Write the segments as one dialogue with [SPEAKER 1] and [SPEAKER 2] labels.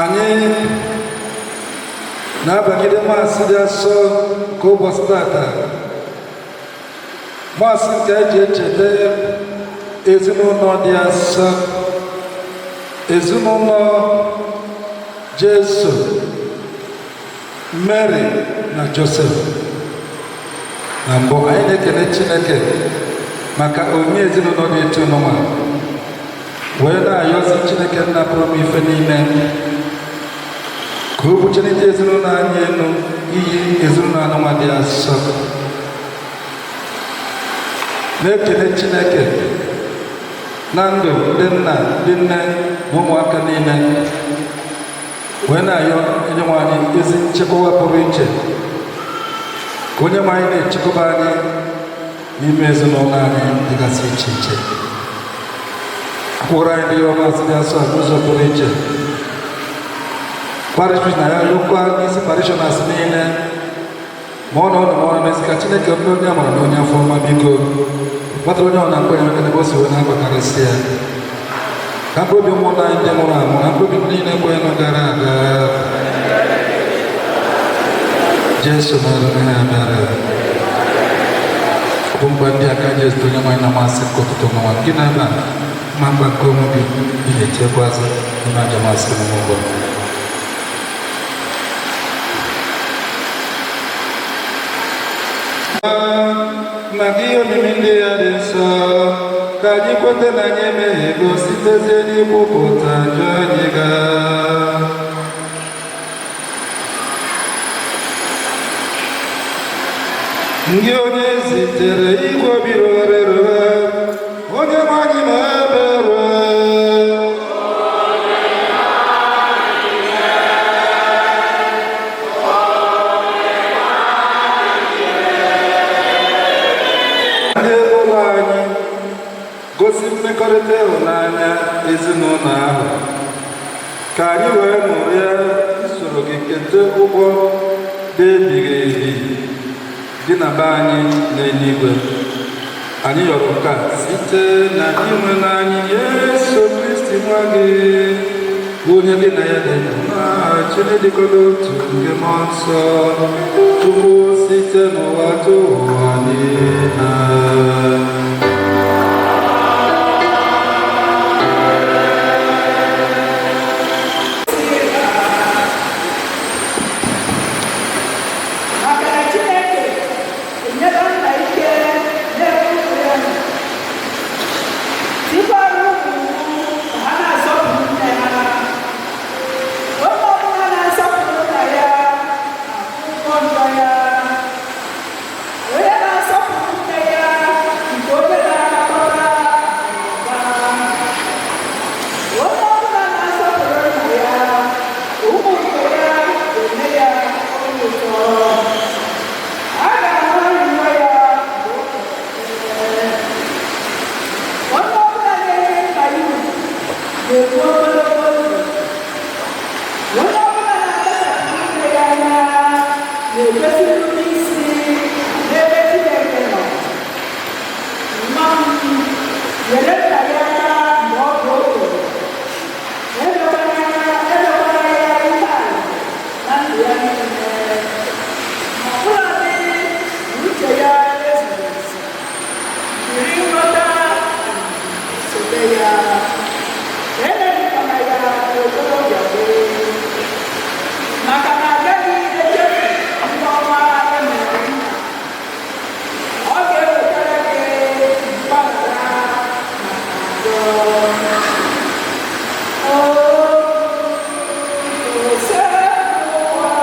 [SPEAKER 1] Anyị na-abagide Maasị dị asọ nke ụbọchị tata, Maasị nke e ji echeta ezinụlọ dị asọ, ezinụlọ Jesu, Mary na Josef. Na mbụ, anyị na-ekele Chineke maka onyinye ezinụlọ dị etu nụnwa, wee na-ayọzi Chineke Nna pụrụ ime ife niile ka o buchelite ezinụlọ anyị elu iyi ezinụlọ anụnwa dị asọ. Na-ekele Chineke na ndụ ndị nna, ndị nne na ụmụaka niile, wee na-ayọ onye nwe anyị ezi nchekwa pụrụ iche, ka onye nwe anyị na-echekwaba anyị n'ime ezinụlọ anyị dịgasị iche iche. Akwụrụ anyị ndị ọma dị asọ n'ụzọ pụrụ iche. Parish priest na ya yọkwa n'isi parishioners niile, ma ọ na ụlọ ma ọ na ka Chineke ndị onye amara na onye afọ ọma, biko kpatara onye ọ na-akpọ ya maka ebe o si wee na-agbakarịsị ya, ka mkpụrụ obi ụmụnna anyị ndị nwụrụ anwụ na mkpụrụ obi ndị niile kwenụ gara aga, Jesu mere ha ebere. Ọ bụ mgbe ndị a ka Jesu onye nwe anyị na Maasị nke ụtụtụ n'ụwa gị na ebe a ma mkpa nke onwe gị ị na-echekwazị n'ime aja Maasị n'ụwa ugbu a. Maka ihe omimi ndị ya dị nsọ, ka anyị kweta na anyị emehiego sitezie n'ikwupụta njọ anyị gaa. Ndị onye zitere igwe obi rugharịrị, onye nwe anyị ma ebere. Ndị ụlọ anyị gosi mmekọrịta ịhụnanya ezinụlọ ahụ, ka anyị wee ṅụrịa isoro gị keta ụgwọ dị ebighị ebi dị na be anyị n'eluigwe. Anyị yọrọ nke a site na Dinwenụ anyị Yesu Kristi, nwa gị, bụ onye gị na ya dị ndụ na-achị n'ịdịkọ n'otu nke Mmụọ Nsọ, Chukwu, site n'ụwa tụ ụwa niile.
[SPEAKER 2] Maka na Chineke enyela nna ike n'ebe ụmụ ya nọ, tikwara ụmụ iwu ka ha na-asọpụrụ nne ha. Onye ọbụla na-asọpụrụ nna ya na-akwụ ụgwọ njọ ya. Onye na-asọpụrụ nne ya nke onye na-anakọta akụnụba. Onye ọbụla na-asọpụrụ nna ya, ụmụ nke ya ga-eme ya obi ụtọ. A ga-ahụ arịrịọ ya mgbe o kpere ekpere. Onye ọbụla na-enye nna ya ugwu ga-enwe ogologo ndụ. Onye ọbụla na-akpachapụrụ nne ya anya na-egosi nrube isi n'ebe Chineke nọ. Nwa m, nyere nna gị aka mgbe ọ bụ okenye. Emekwana ya ihe ala na ndụ ya niile. Ma ọbụladị na uche ya ezughị ezu, jiri nghọta na amamihe sobe ya. Elelịkwana ya n'okorobịa gị, maka na agaghị echefu ihe ọma e mere nna. Ọ ga-ewetara gị mgbaghara maka njọ. O Osebụrụwa.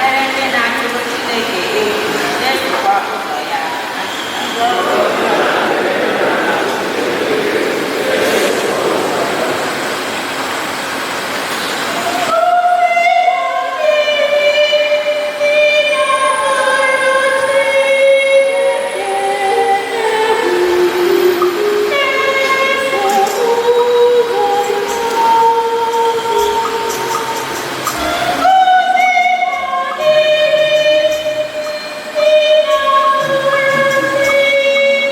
[SPEAKER 3] na-adịrị ndị na-atụrụ Chineke egwu, na-esokwa ụzọ ya.
[SPEAKER 4] Thank you.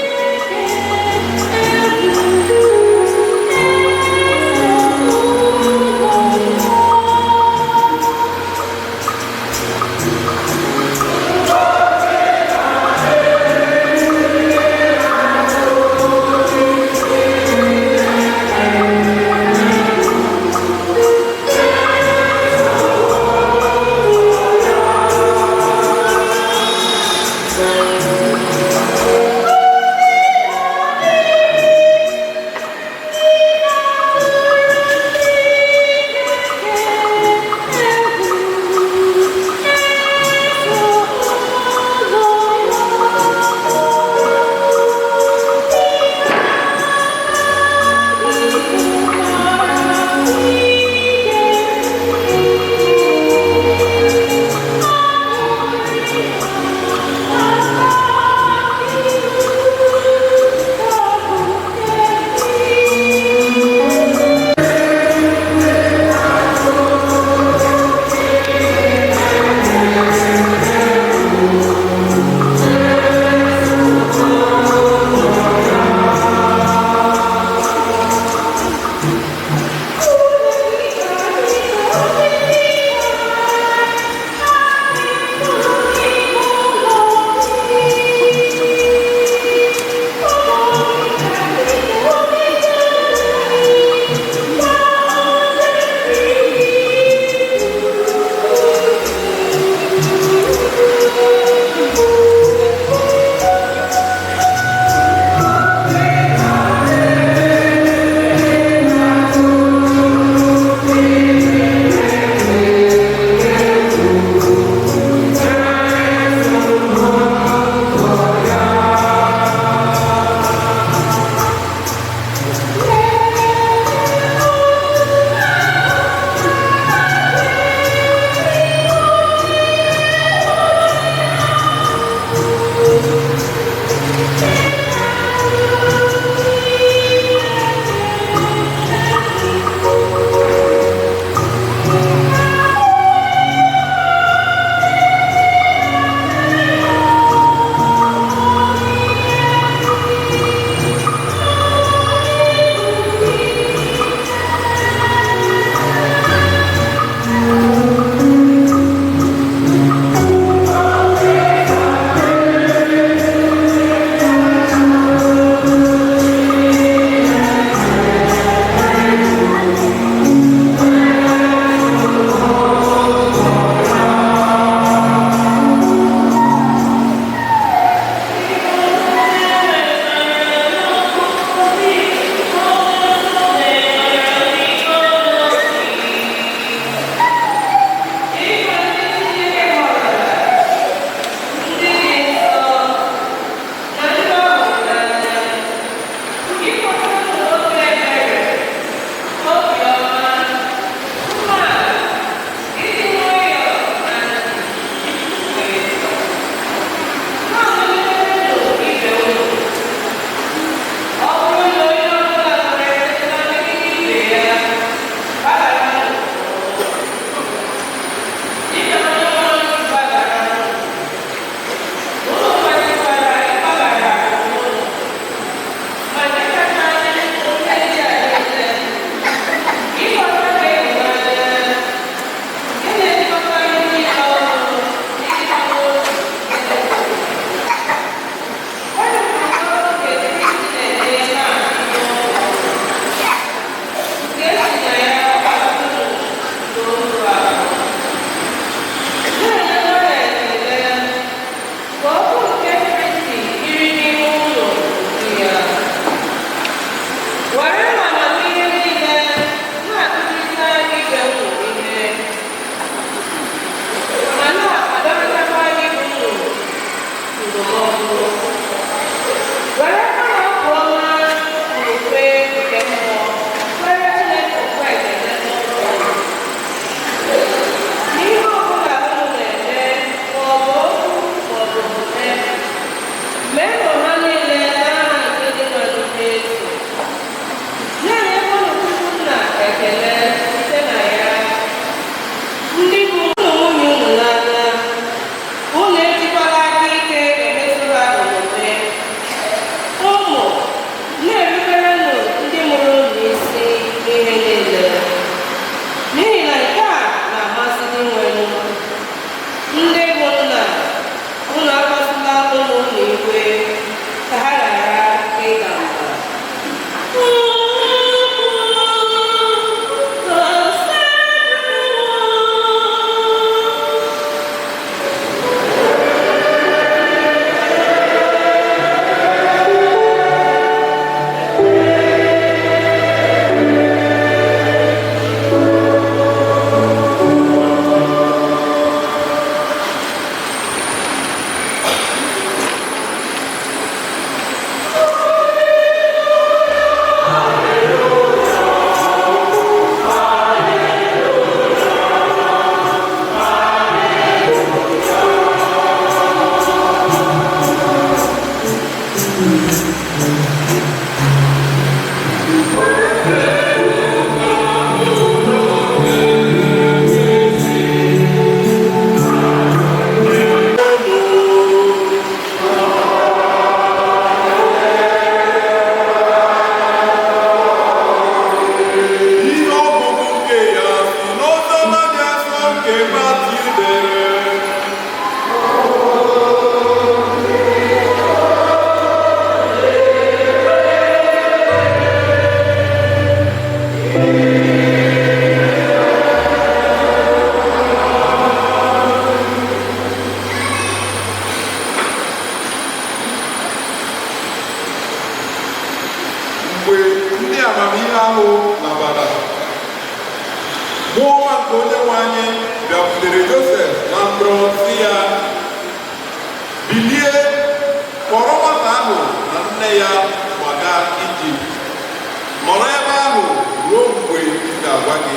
[SPEAKER 4] nke Matiu dere. Mgbe ndị amamihe ahụ labara, mmụọ ọma nke Onyenwe anyị bịakwutere Josef na nrọ, sị ya, "Bilie, kpọrọ nwata ahụ na nne ya gbaga Ijipt. Nọrọ ebe ahụ ruo mgbe m ga-agwa gị,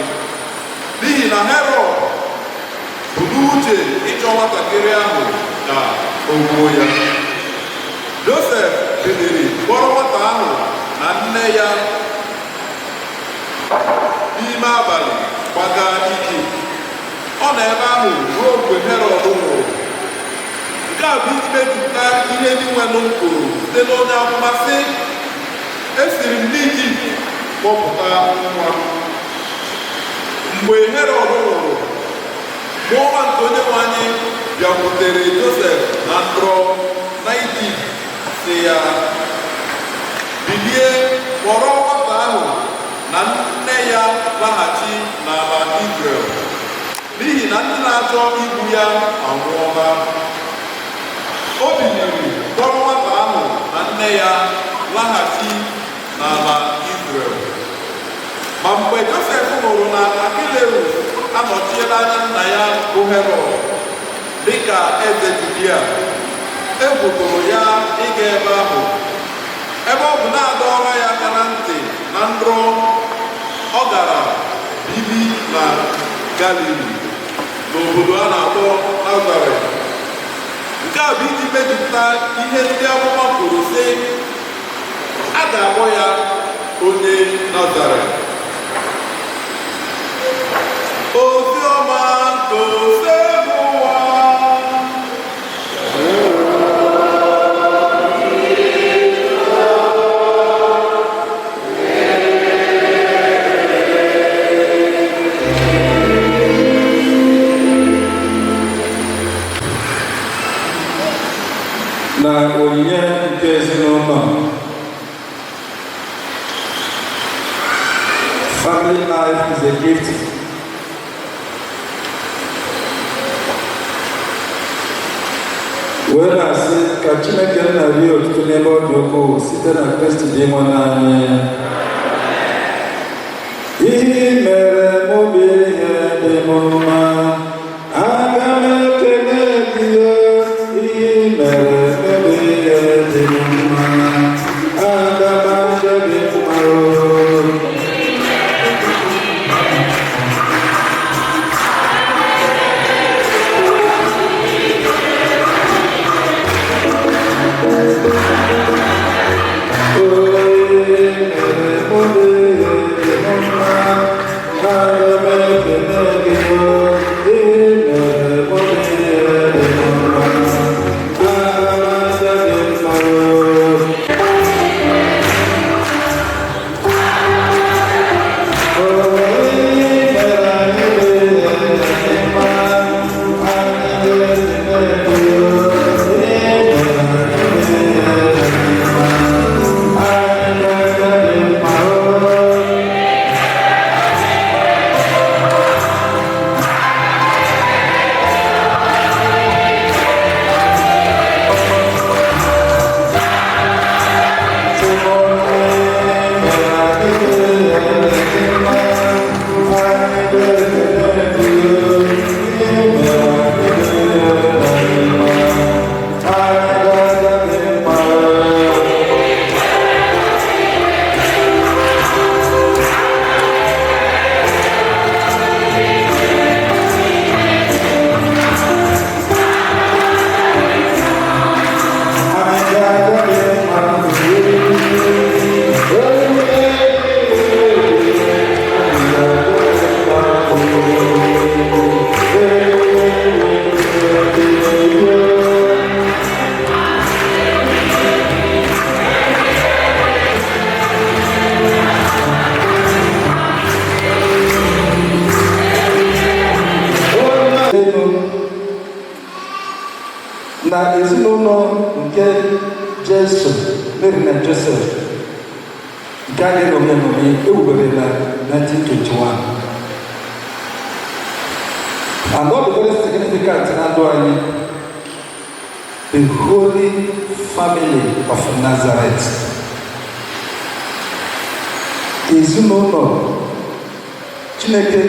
[SPEAKER 4] n'ihi na Herọd bụ n'uche ịchọ nwatakịrị ahụ ka o gbuo ya." Josef biliri kpọrọ nwata ahụ na nne ya n'ime abalị gbaga Ijipt. Ọ nọ ebe ahụ ruo mgbe Herọd nwụrụ. Nke a bụ iji mejupụta ihe Dinwenụ kwuru site n'onye amụma, sị, "Esiri m n'Ijipt kpọpụta nwa m." Mgbe Herọd nwụrụ, mmụọ ọma nke Onyenwe anyị bịakwutere Josef na nrọ na Ijipt, sị ya, "Bilie, kpọrọ nwata ahụ na nne ya laghachi n'ala Izrel, n'ihi na ndị na-achọ igbu ya anwụọla." O biliri kpọrọ nwata ahụ na nne ya laghachi n'ala Izrel. Ma mgbe Josef hụrụ na Akileus anọchiela anya nna ya bụ Herọd dịka eze Judia, egwu tụrụ ya ịga ebe ahụ. Ebe ọ bụ na adọọla ya aka na ntị na nrọ, ọ gara bili na Galili, n'obodo a na-akpọ Nazaret. Nke a bụ iji mejupụta ihe ndị amụma kwuru, sị, "A ga-akpọ ya onye Nazaret." Oziọma nke Osebụwa.
[SPEAKER 1] Na onyinye nke ezinụlọ. Family life is a gift. Wee na-asị ka Chineke nna rie otuto n'ebe ọ dị ukwuu site na Kristi Dinwenụ anyị. Ihe i mere m, obi ihe dị m mma. Aga m ekele gị. Ihe i mere, obi ihe dị m mma. Aga m aja gị mma o. Obi ihe dị m mma. Aga m ekele gị o. elu na ezinụlọ nke Jesu, Mary na Joseph, nke a ga-eṅomi eṅomi, ewubere na 1921, and all the very significant na ndụ anyị, the Holy Family of Nazareth, ezinụlọ Chineke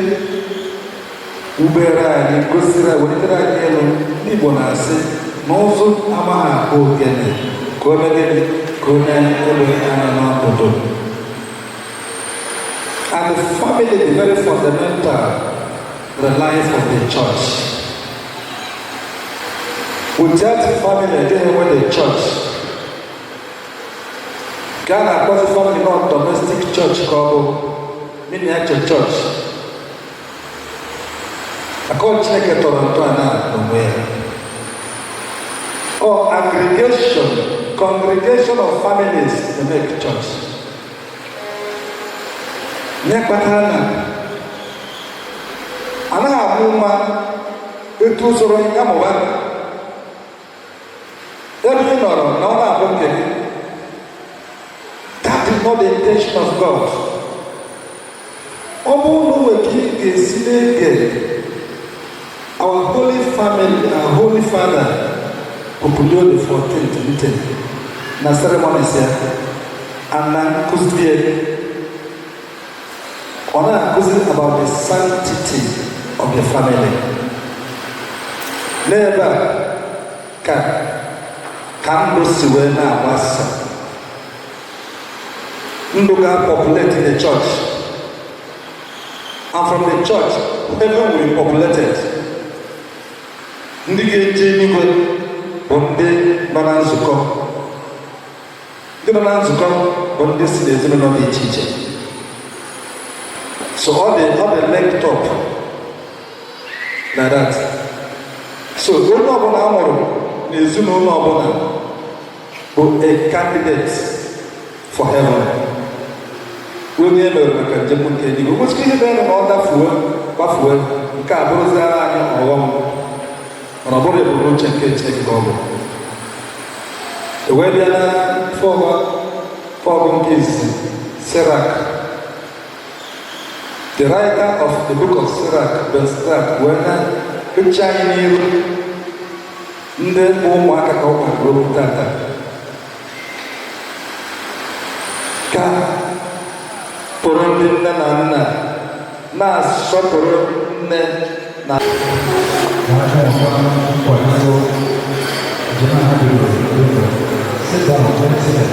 [SPEAKER 1] wubere anyị, gosiri, welitere anyị elu. Ndị Igbo na-asị na ụzụ amaghị akpụ ogene ka o megide ka onye egbe anya n'ọdụdụ. And the family is very fundamental to the life of the church. Without family, agaghị enwe the church. Ka a na-akpọzi family, not domestic church, ka ọ bụ miniature church. Akọ Chineke tọrọ ntọala n'onwe ya. Ọ aggregation, congregation of families to make church. Nye kpatara na anaghị amụ nwa etu usoro ya mụba ebe ị nọrọ na ọ na-abụ nke gị. That is not the intention of God. Ọ bụrụ na o nwere ka ị ga-esi na-ege our holy family, our holy father, Pope Leo the 14th, ntị na ceremonies ya and na nkụzi ya, ọ na-akụzi about the sanctity of the family. N'ebe a ka ndụ si wee na-agbasa, ndụ ga-populate the church, and from the church heaven will be populated. Ndị ga-eje eluigwe bụ ndị nọ na nzukọ. Ndị nọ na nzukọ bụ ndị si n'ezinụlọ dị iche iche. So ọ dị linked up like that. So onye ọbụla a mụrụ n'ezinụlọ ọbụla bụ a candidate for heaven, onye e mere maka njem nke eluigwe. Nwesịrị ihe mere na ọ dafuo, gbafuo, nke a bụrụziara anyị ọghọm, mana ọ bụrụ ebumnuche nke Chineke ka ọ bụ. Ewee bịa na fọgụ nke izizi, Sirach. The writer of the book of Sirach, Ben Sirach, wee na eche anyị n'iru ndị bụ ụmụaka ka ọ gwara okwu tata, ka pụrụ ndị nne na nna na-asọpụrụ nne na
[SPEAKER 5] Na-aka nkwado njem a ha bidoro. Sit down, let's sit.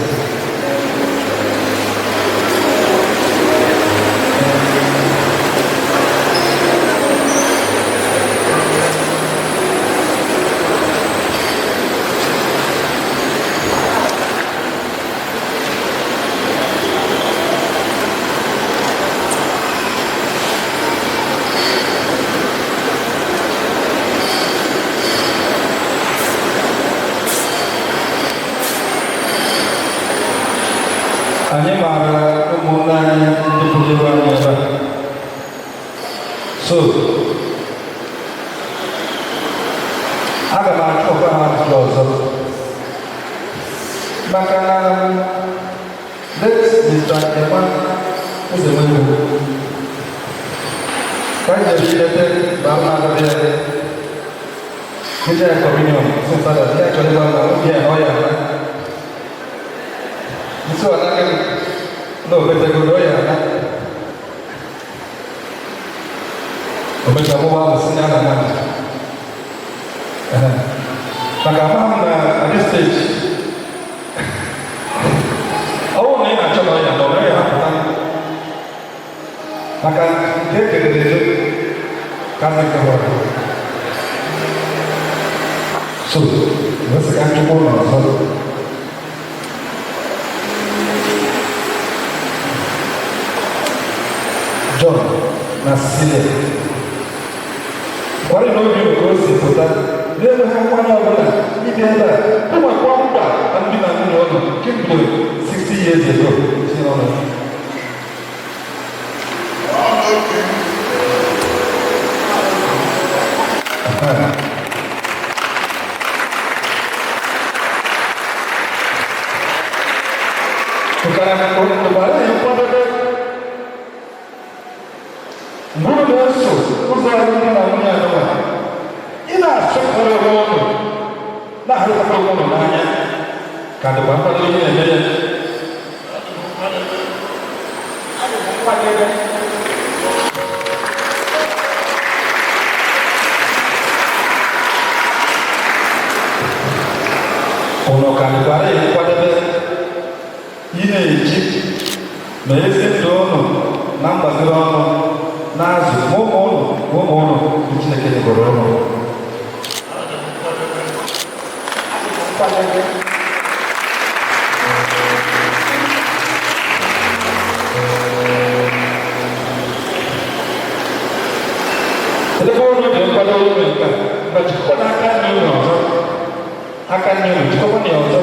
[SPEAKER 1] Anyị maara ụmụnne anyị ndị pụrụ anyị ebe a. So aga m achọkwa ha ajụjụ ọzọ, maka na late Mr. Emma Ezenwegwu, ka anyị jere ilete ba mma agadi ya, ya communion, sị fada ya chọrọ ịgwa na obi ya na ọ ya nso ọ naghị na obetegoro ya na omecha mụwa ahụ si ya na na maka ama m na at this stage, ọ bụrụ na ị na-achọ na ọ ya na ọ naghị apụta maka nke ekelere ezo ka a kewara. So wesị ka nchukwu ụlọ ọzọ. John na Cecilia kwara na obi ka o si pụta na-enweghị nkwanye ọbụla ịbịa ebe a ụmụakwụkwọ mkpa na ndị na nwunye ọnụ kemgbe 60 years ago ezinụlọ. Pụtara ụgbara ya nkwadebe mgbe unu na-eso ụzọ alụmdi na nwunye anụwa, ị na-asọpụrụ onwe unu, na-ahụrịtakwa onwe unu n'anya, ka dịkwa nkwado ihe na-eme ya.
[SPEAKER 2] Nkwadebe.
[SPEAKER 1] Ụnụ ka dịkwara ya nkwadebe ị na-eji ma ezi ndụ ụnụ na mgbaziri ọnụ na-azụ ma ụmụ ụnụ ma ụmụ ụnụ ndị Chineke nyegoro ụnụ.
[SPEAKER 2] Nkwadebe.
[SPEAKER 1] Ebe ụnụ dị nkwado ime nke a, ma jikọkwa na aka nne ụnụ ọzọ, aka nne ụnụ jikọkwa na ya ọzọ.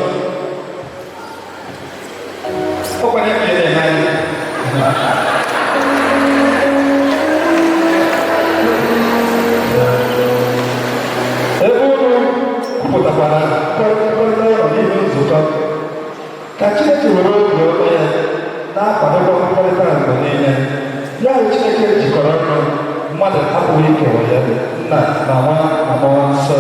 [SPEAKER 1] Ọkwa ya ka ị na-eme anyị. Ebe ụnụ kwupụtakwara mkpakọrịta ụlọ n'ihu nzukọ, ka Chineke were obi ọma ya na-akwadokwa mkpakọrịta mgbe niile. Ya bụ Chineke jikọrọ ọnụ, mmadụ apụghị ikewa ya, Nna na Nwa na Mmụọ Nsọ.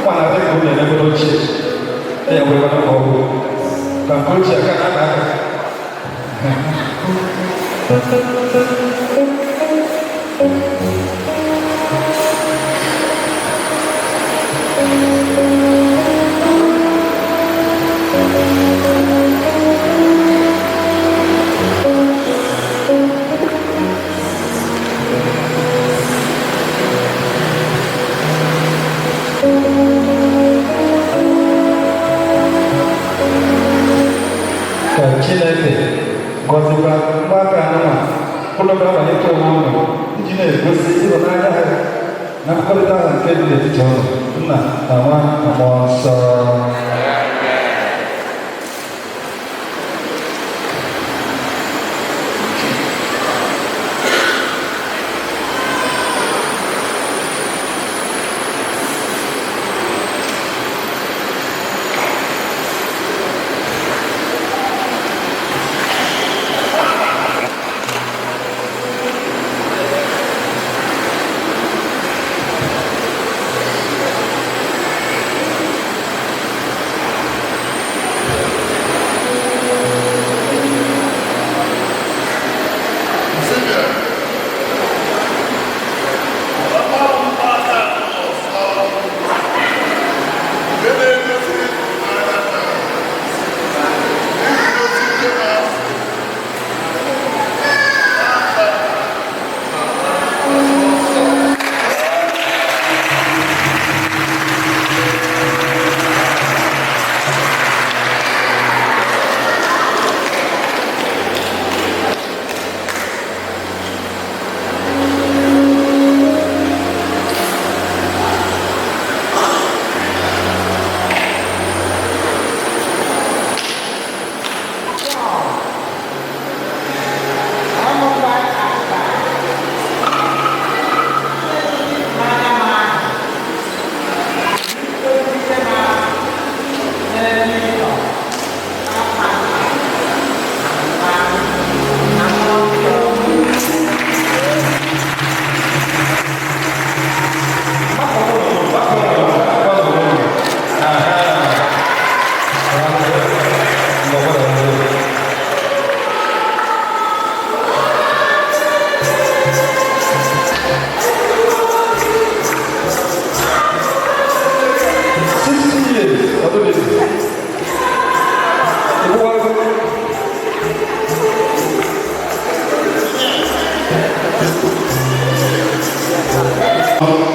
[SPEAKER 1] Nwa na dị ka unu emebere ochie, ya nwere ka ọ bụ ka nke ochie aka na aka. Ka Chineke gọzikwa mgbakọ anụma ụlọ ga-amalite onwe ụlọ iji na-egosi ịhụnanya ha na mkpakọrịta ha nke dị n'etiti ụlọ, Nna na Nwa na Mmụọ Nsọ.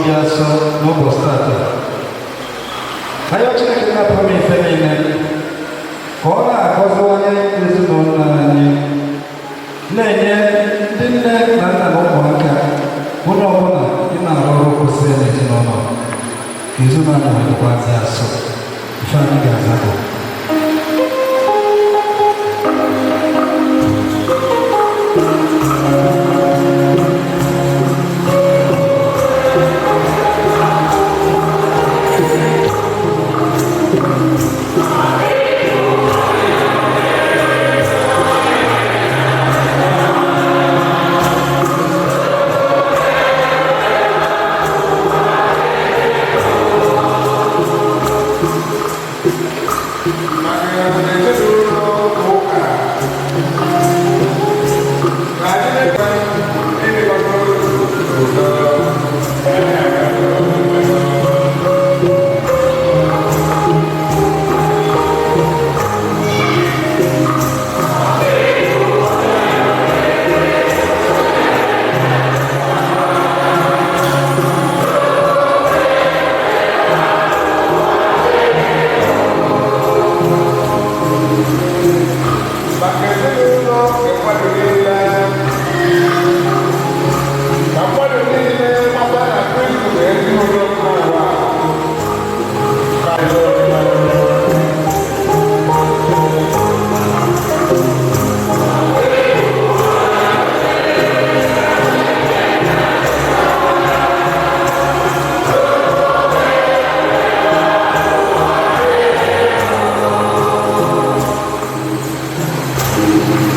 [SPEAKER 1] Dị asọ n'ụbọchị tata, ayọ Chineke na-apụrụ m ife niile ka ọ na-agọziwanye ezinụlọ anyị, na-enye ndị nne na nna na ụmụaka, onye ọbụla ị na-arụ ọrụ kwesịrị n'ezinụlọ, ka ezinụlọ anyị wee dịkwazị asọ. Ife anyị ga-aza bụ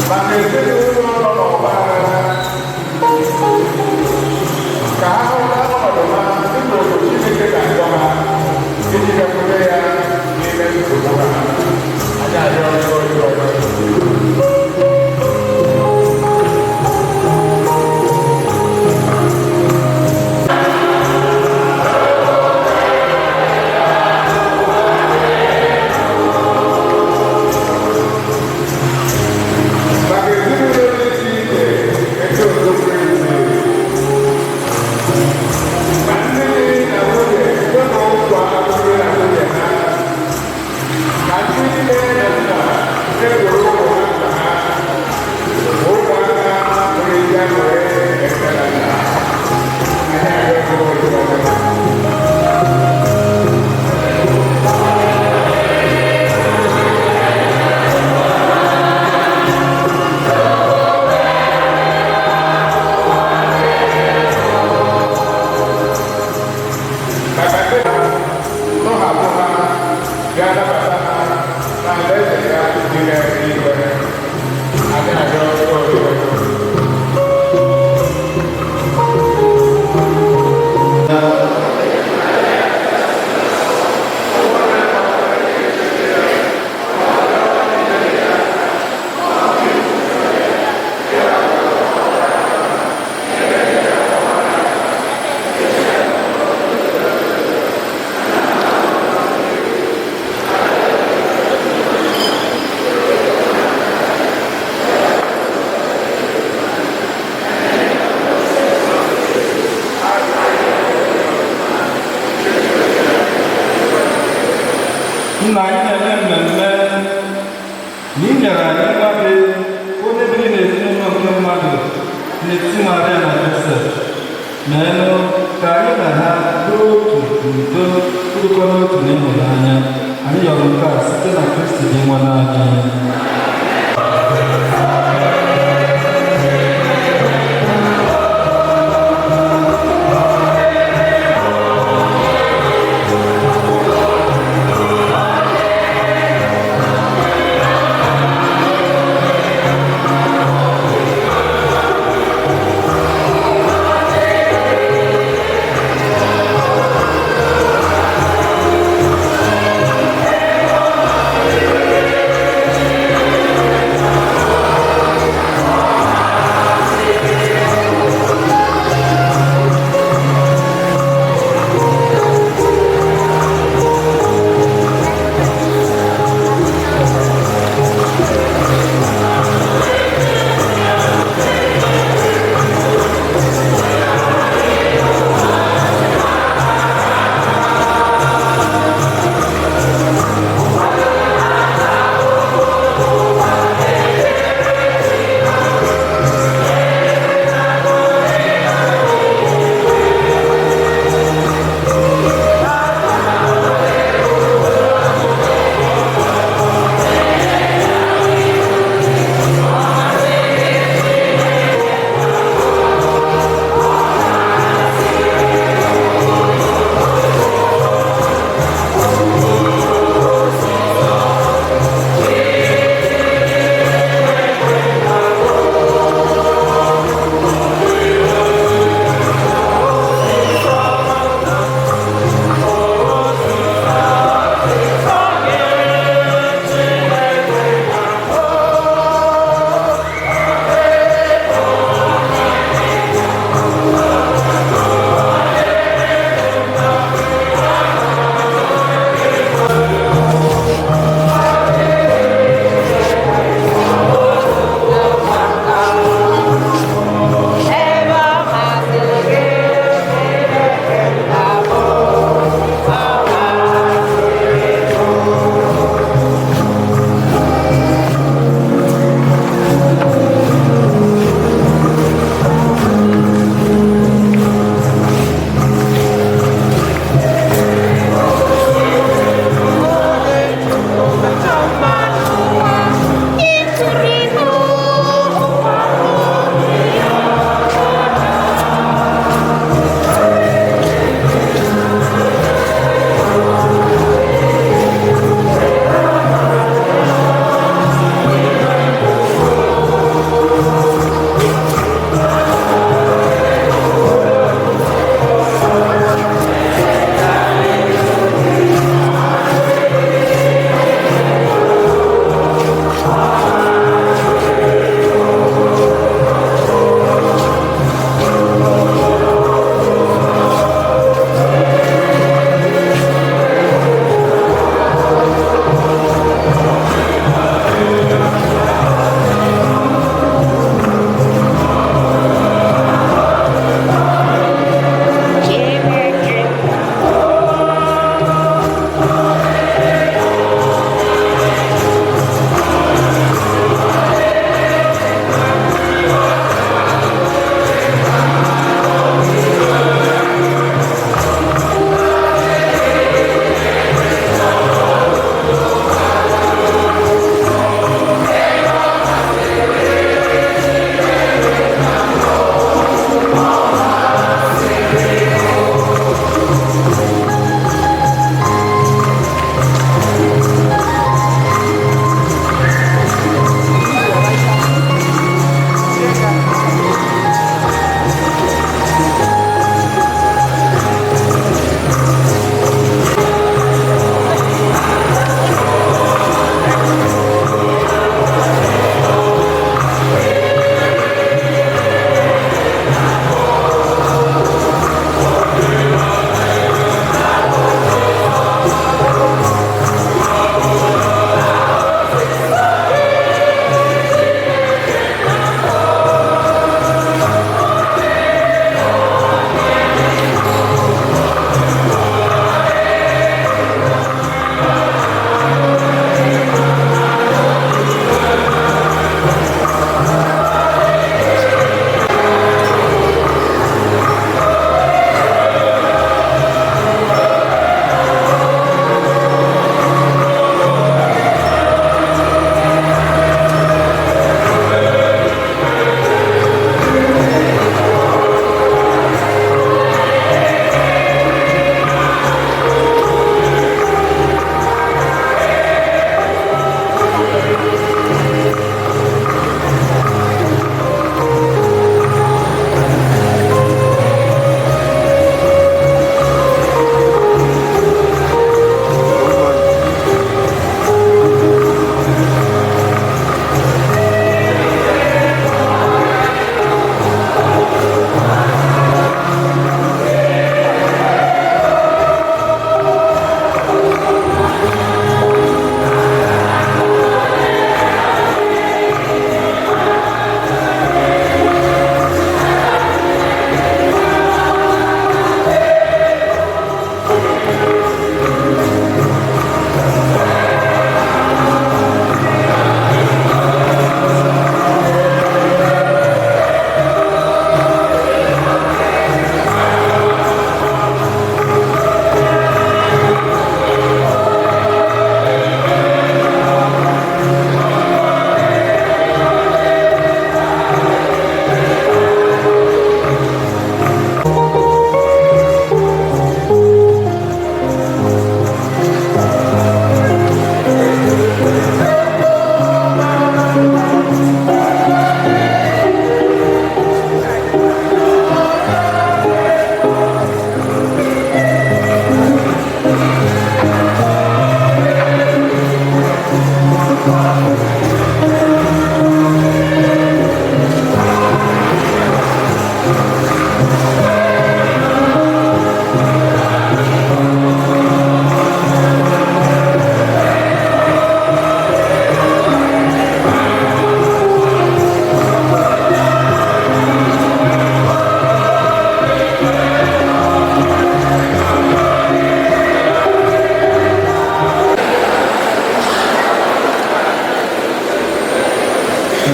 [SPEAKER 6] Maka ezinụlọ nọ n'ọgba aghara, ka ha hụta ọnọdụ ha dịka otu Chineke ga-akpọ ha iji bịakwute ya n'ime nsogbu ha. Anyị arịọ gị ọjọọ. Maka ezinụlọ dị iche iche nke otu Kristi, ma ndị di na nwunye kwe nkwa alụmdi na nwunye ha, ka ndị nne na nna na-ewere ụmụ ha nna ha, ụmụaka nwere ezi aṅụrị na nne na nna. Anyị arịọ gị ọjọọ. Maka ndị ha tọhapụ ha bịa nabata ha n'alaeze ya dị n'eluigwe. Anyị arịọ gị ọjọọ.
[SPEAKER 1] Nna, anyị na-eme mmemme na ị nyere anyị nwa gị onye biri n'ezinụlọ nke mmadụ n'etiti Maria na Josef. Meenụ ka anyị na ha bụrụ otu n'udo, bụrụkwa n'otu n'ịhụnanya. Anyị yọrọ nke a site na Kristi dị nwa n'anyị.
[SPEAKER 6] Thank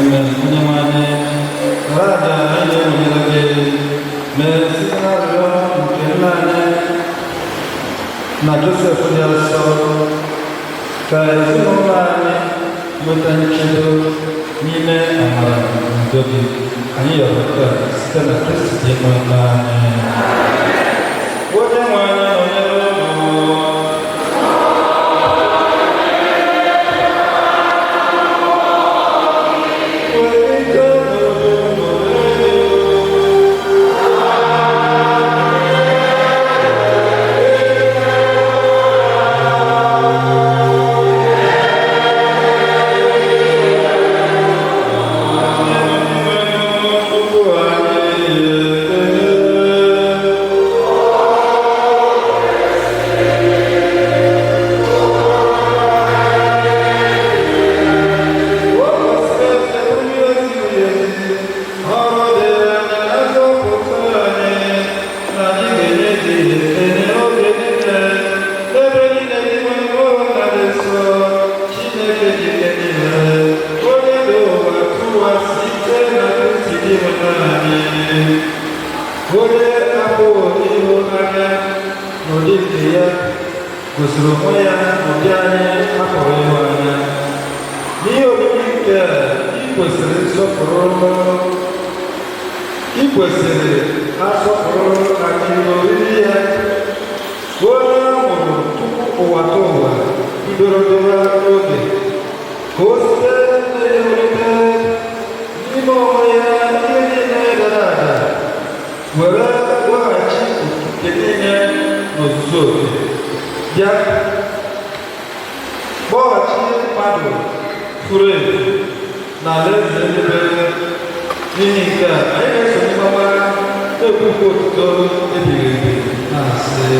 [SPEAKER 1] Amen. Onyenwe anyị, nara aja anyị na-eweliri gị, mee site n'arịrịọ nke nna anyị na Josef dị asọ, ka ezinụlọ anyị nweta nchedo n'ime amara na udo gị. Anyị yọrọ nke a site na Kristi dị nwe anyị. Onyenwe anyị nọnyere unu. Onye abụghị ịhụ anya n'ụdị nke ya gosiri onwe ya n'ụdị anyị apụrụ ịhụ anya. N'ihe omimi nke a, ị kwesịrị nsọpụrụ, ị kwesịrị asọpụrụ na ihe oriri ya, onye a mụrụ tupu ụwa ta ụwa bidoro dịwa oge, ka o site na-ewulite n'ime onwe ya ihe niile dara ada, were weghachi okike niile n'ozuzu oke, bịa kpọghachi mmadụ furu efu na alaeze eluigwe. N'ihi nke a, anyị na-eso n'ime na-ekwukwa otuto ebighị ebi na-asị: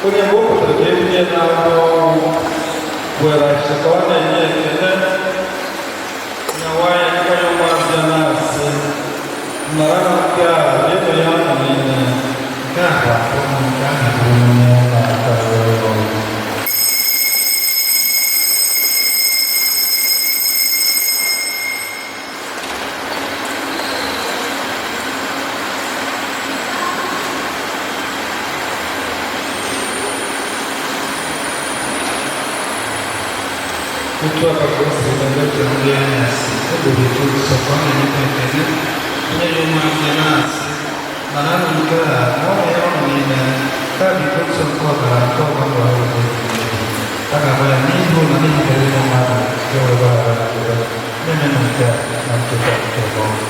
[SPEAKER 1] Onye mgbe o pụtara ka ebunye na-arụ ọnwụ were achịcha ka ọ na-enye ekele nyawa ya aka ya, ụmụazụ ya na-asị: "Nara na nke a, rienụ ya unu niile. Nke a bụ ahụ m nke a na-eburu onye na-aka ọrụ." Otu aka ka o si eme nri anyasị, o buru iko nsọ ka ọ na-enye ekele, onye ya ụmụazụ ya na-asị: "Naranụ nke a, ṅụọnụ ya unu niile.
[SPEAKER 5] Nke a bụ iko nsọ nke ọbara nke ọgbakọ ahụ na-ebi ebi. A ga-agba ya n'ihu na n'ihi ụmụ mmadụ nke wee gbaghara ha njọ. Na-emenụ nke a na ncheta nke ọnwụ.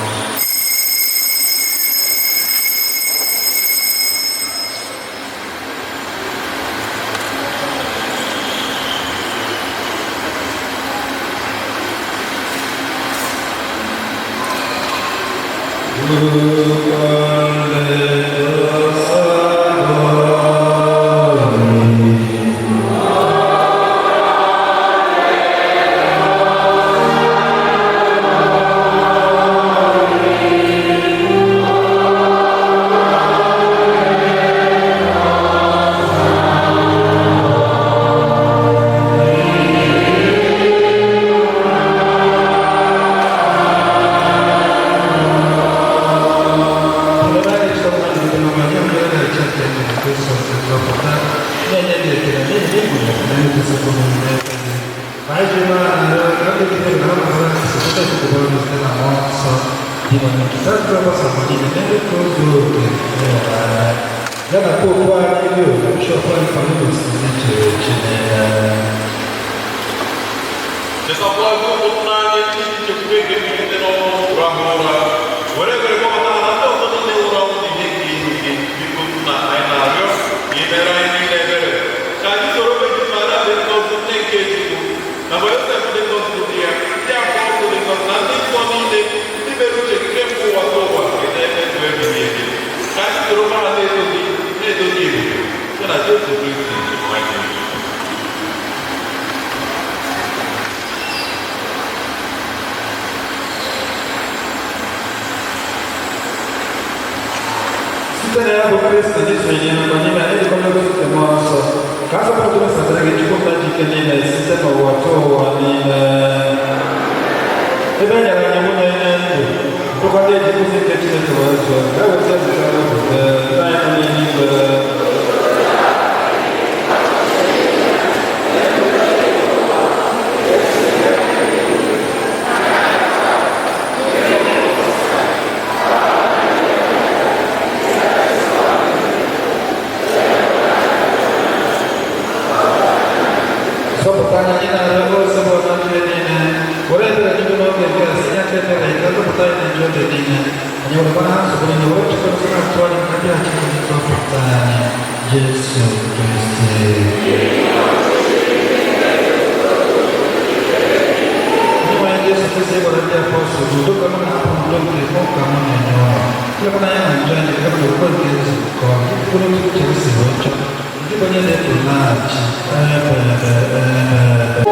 [SPEAKER 5] Ya na popu anyị Leo na bishọp anyị Paulinus ndị chere Chineke.
[SPEAKER 4] Chetakwazi ụmụnna anyị ndị nchekwube nke mbilite n'ọnwụ rahụ ụra, were ebere kpọbata ha na ndị ọzọ niile nwụrụ anwụ n'ihe nke ihu gị. Biko nna, anyị na-arịọ ka ị mere anyị niile ebere, ka anyị soro Virgin Maria dị ngọzi, nne nke Chukwu, na ma Josef dị ngọzi bụ di ya, ndị apọstụl dị ngọzi na ndị nsọ niile ndị mere uche gị kemgbe ụwa ka ụwa nke na-emezu ebighị ebi, ka anyị soro ha na-eto gị na-eto gị ebube site na Jesu Kristi nwa gị.
[SPEAKER 5] Site na ya bụ Kristi n'isonye na n'ime anyị dịkwa n'otu nke Mmụọ Nsọ, ka a sọpụrụ gị satara gị Chukwu nna ji ike niile site n'ụwa tụọ ụwa niile. Ebe e nyere anyị nwunye nye ndụ, bụkwa ndị eji nkuzi nke Chineke wee zụọ, ka e weta nzukọ n'obodo nna anyị nọ n'eluigwe. Zọpụta anyị, anyị na-arịọ ozi bụ ọna njọ niile. Were ebere gị n'oge nke a si aka ebere ka zọpụta anyị na njọ oge niile. Anyị werekwa ha nsogbu niile were chekwa nsọ na-atụ anyị ka bịaghachi onye nzọpụta anyị Jesu Kristi. Onyenwe anyị Jesu Kristi gwara ndị apọstụl, udo ka mụ na-ahapụ, udo nke mụ ka mụ na-enye ụnụ. Ilekọta anya na njọ anyị kama na okwukwe nke nzukọ, mkpụrụ otu uche si wee chọọ. Ndị bụ onye na-eto na-achị ebe ebe ebe.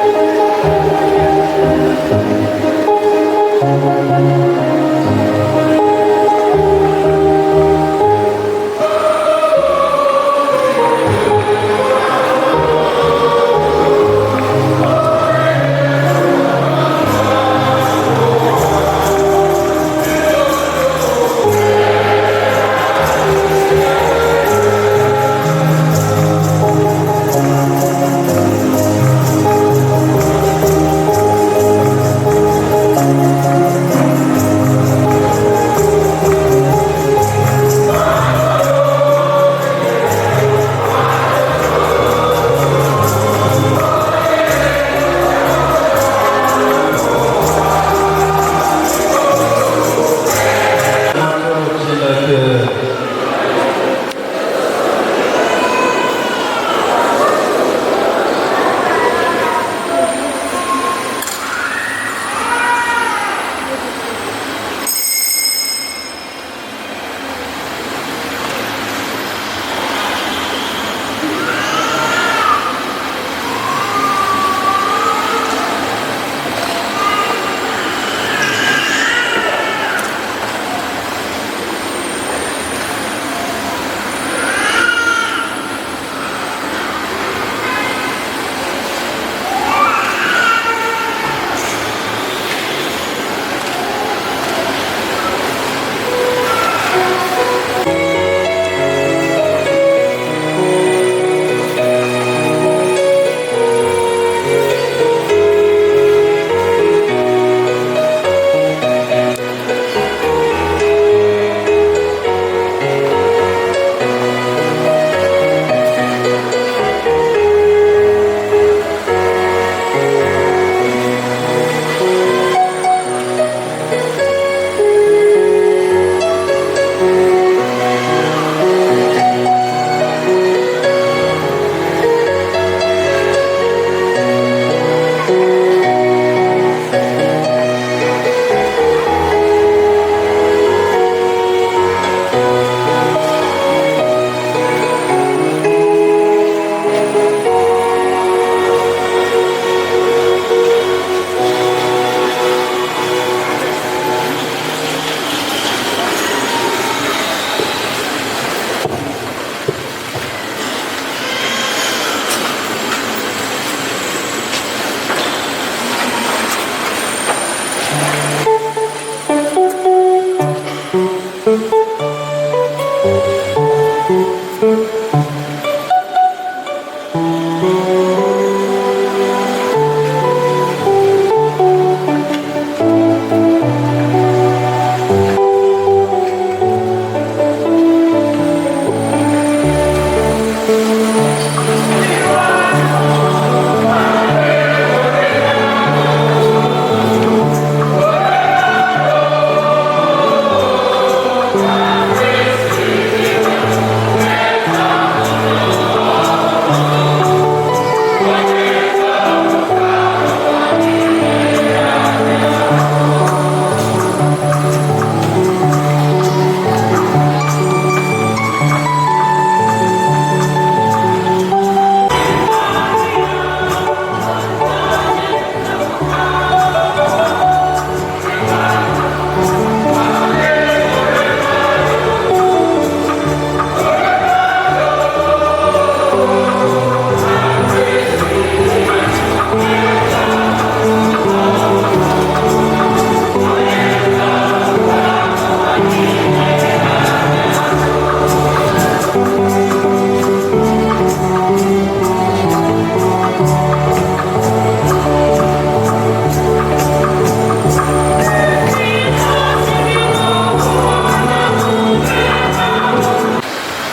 [SPEAKER 4] Thank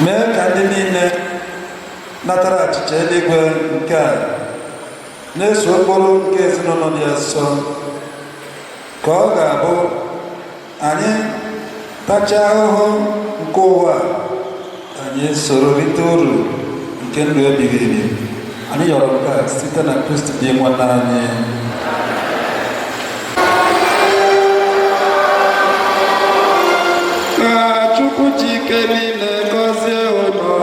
[SPEAKER 1] Mee ka ndị niile natara achịcha eluigwe nke a na-eso okporo nke ezinụlọ dị nsọ, ka ọ ga-abụ anyị tachaa ahụhụ nke ụwa a, anyị soro rite uru nke ndụ ebighị ebi. Anyị yọrọ nke a site na Kristi dị nwanne anyị. Ka Chukwu ji ike niile gọzie ụlọ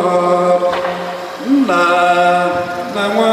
[SPEAKER 1] nna na nwa.